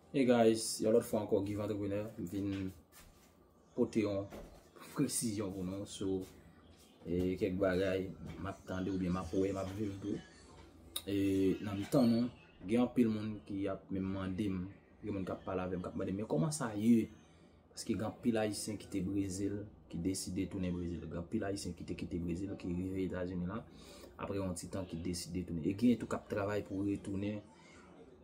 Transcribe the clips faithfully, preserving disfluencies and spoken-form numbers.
Hey guys, yon lòt fwa ankò, Give Entrepreneur vin pote yon presizyon pou nou sou e, kèk bagay m ap tande oubyen m ap wè, m ap viv tou. E, nan mitan nou, gen anpil moun ki ap menm mande m, gen moun k ap pale avè m, k ap mande m, men kòman sa ye? Paske gen anpil Ayisyen kite Brezil, ki deside tounen Brezil. Gen anpil Ayisyen ki te kite Brezil, ki rive Etazini la, apre yon ti tan ki deside tounen. E gen tou k ap travay pou retounen.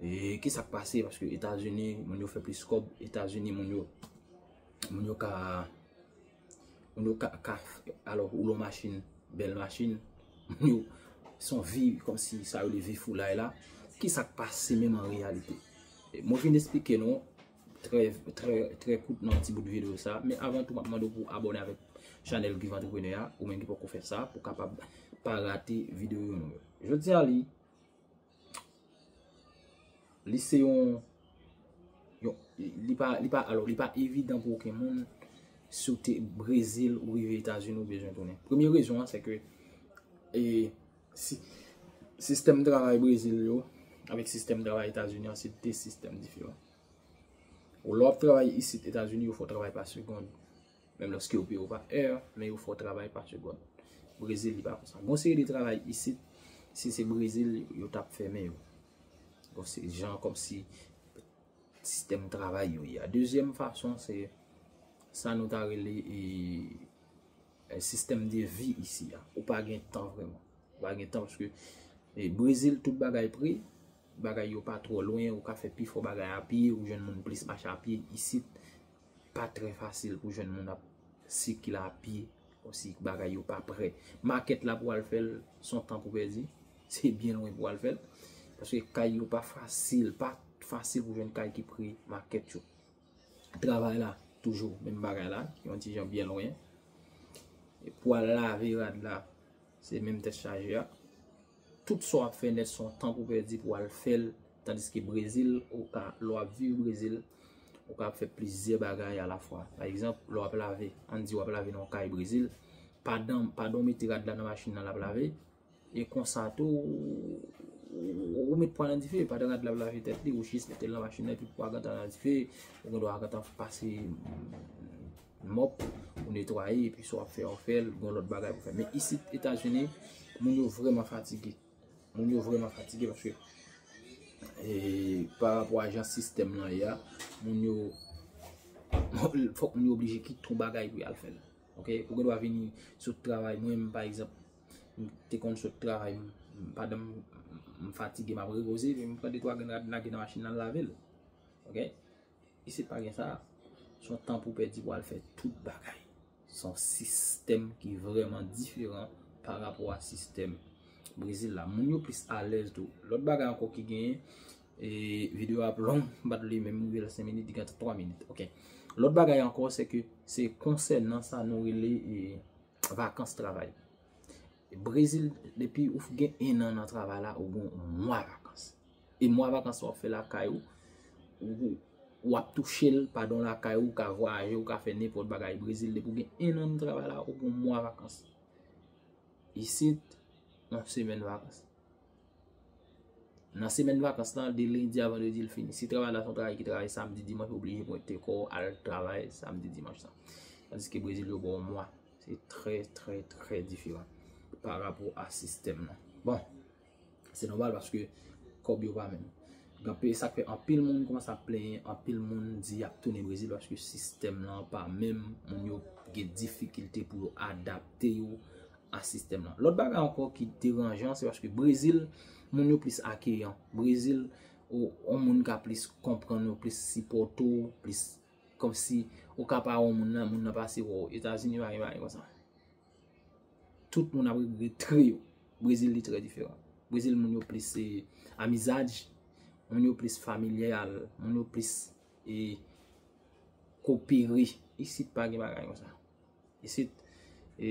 E ki sa k pase? Paske Etazini, moun yo fè plis kòb. Etazini, moun yo, moun yo ka, moun yo ka, ka, alò, woule yon machin, bèl machin. Moun yo, se yon vi, kòmsi sa yo rele vi foulay la. Ki sa k pase menm an reyalite? E mwen vin esplike nou, trè, trè, trè kout nan ti bout videyo sa. Men avan tou, m ap mande w pou w abòne avèk chanèl Give Entrepreneur a, ou menm ki poko fè sa, pou w kapab pa rate videyo yo nou yo. Jodi a li, li se yon, yon, li pa, li pa, alò, li pa evidan pou okenn moun. Si w te Brezil, ou rive Etazini, ou bezwen tounen. Premye rezon an, se ke, e, si, sistèm travay Brezil yo, avèk sistèm travay Etazini an, se de sistèm diferan. Ou lè w ap travay isit Etazini, yo fè w travay pa segond. Menm lòske yo peye w pa è, men yo fè w travay pa segond. Brezil, li pa konsa. Gon seri de travay isit, si se Brezil, yo t ap fèmen yo. Bon, se jan kòmsi sistèm travay yo ye a. Dezyèm fason, se sa nou ta rele, e, e, sistèm de vi isi a. Ou pa gen tan vrèman. Ou pa gen tan paske, e, Brezil, tout bagay pre, bagay yo pa twò lwen, ou ka fè pifò bagay a pye, ou jwenn moun plis mache a pye. Isit, pa trè fasil pou jwenn moun ap sikile a pye, osi bagay yo pa prè. Makèt la pou al fè l, se yon tan pou pèdi, se byen lwen pou al fè l. Paske kay yo pa fasil, pa fasil pou jwenn kay ki pre makèt yo. Travay la, toujou menm bagay la, yon ti jan byen lwen. E pou al lave rad la, se menm tèt chaje a. Tout sa w ap fè nèt se yon tan pou pèdi pou al fè l, tandiske Brezil, ou ka, lè w ap viv Brezil, ou ka ap fè plizyè bagay alafwa. Pa egzanp, lè w ap lave, ann di w ap lave nan yon kay Brezil, pandan, pandan w mete rad la nan machin nan l ap lave, e konsa tou, ou, ou met pwa nan dife, pandan rad la ap lave tèt li, ou jis mete l nan machin nan, epi pwa gentan nan dife, ou gendwa gentan pase mòp, ou netwaye, epi sa w ap fè, w fè l, gen lòt bagay pou fè. Men isit, Etazini, moun yo vrèman fatige. Moun yo vrèman fatige paske, e, pa rapò a jan sistèm nan ye a, moun yo, fòk moun yo oblije kite yon bagay pou y al fè l. Oke? Ou gendwa vini sot travay. Mwen menm, pa egzanp, m te konn sot travay, m, m, pandan m, m fatige, m ap repoze, epi m pran de twa grenn rad, m lage nan machin nan, lave l. Oke? Isit pa gen sa. Se yon tan pou pèdi pou al fè tout bagay. Se yon sistèm ki vrèman diferan pa rapò a sistèm Brezil la. Moun yo plis alèz tou. Lòt bagay ankò ki genyen, e, videyo a ap long, m pa t vle menm rive nan senk minit, li gen twa minit. Oke. Lòt bagay ankò, se ke se konsènan sa nou rele, e, vakans travay. Brezil, depi ou gen en an nan travay la, ou gen yon mwa vakans. E mwa vakans sa w ap fè lakay ou, ou, ou ap touche l, padon, lakay ou, ou ka vwayaje, ou ka fè nenpòt bagay. Brezil, depi w gen en an nan travay la, ou gen yon mwa vakans. Isit, yon semèn vakans. Nan semèn vakans lan, de lendi a vandredi, l fini. Si travay la se yon travay ki travay samdi, dimanch, ou oblije pote kò w al travay samdi, dimanch lan. Tandiske Brezil, yo ba w yon mwa. Se trè, trè, trè diferan pa rapò a sistèm nan. Bon, se nòmal paske kòb yo pa menm. Gen anpil, sa k fè anpil moun kòmanse ap plenyen, anpil moun di y ap tounen Brezil paske sistèm nan pa menm, moun yo gen difikilte pou yo adapte yo a sistèm nan. Lòt bagay ankò ki deranjan, se paske Brezil, moun yo plis akeyan. Brezil, ou, yon moun ka plis konprann ou, plis sipòte w, plis kòmsi ou ka pa wè yon moun nan, moun nan pase wè w. Etazini pa gen bagay konsa. Tout moun ap regle tre yo. Brezil li trè diferan. Brezil moun yo plis, e, amizaj, moun yo plis familyal, moun yo plis, e, kopere. Isit pa gen bagay konsa. Isit, e,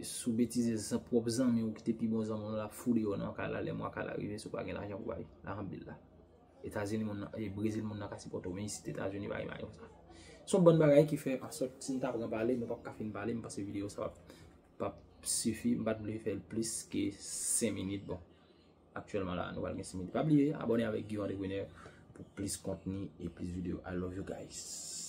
si w betize zan-, pwòp zanmi w ki te pi bon zanmi w, l ap foure w nan kay la, lè mwa kay la rive, si w pa gen lajan pou bay, alhamdillah. Etazini moun nan, e, Brezil moun nan ka sipòte w, men isit Etazini pa gen bagay konsa. Se yon bann bagay ki fè, paske si n ta pran pale, nou p ap ka fin pale, m panse videyo sa p ap, p ap sifi, m pa t vle fè l plis ke senk minit, bon. Aktyèlman la, nou pral gen senk minit. Pa bliye, abòne avèk Give Entrepreneur, pou plis kontni e plis videyo. I love you guys.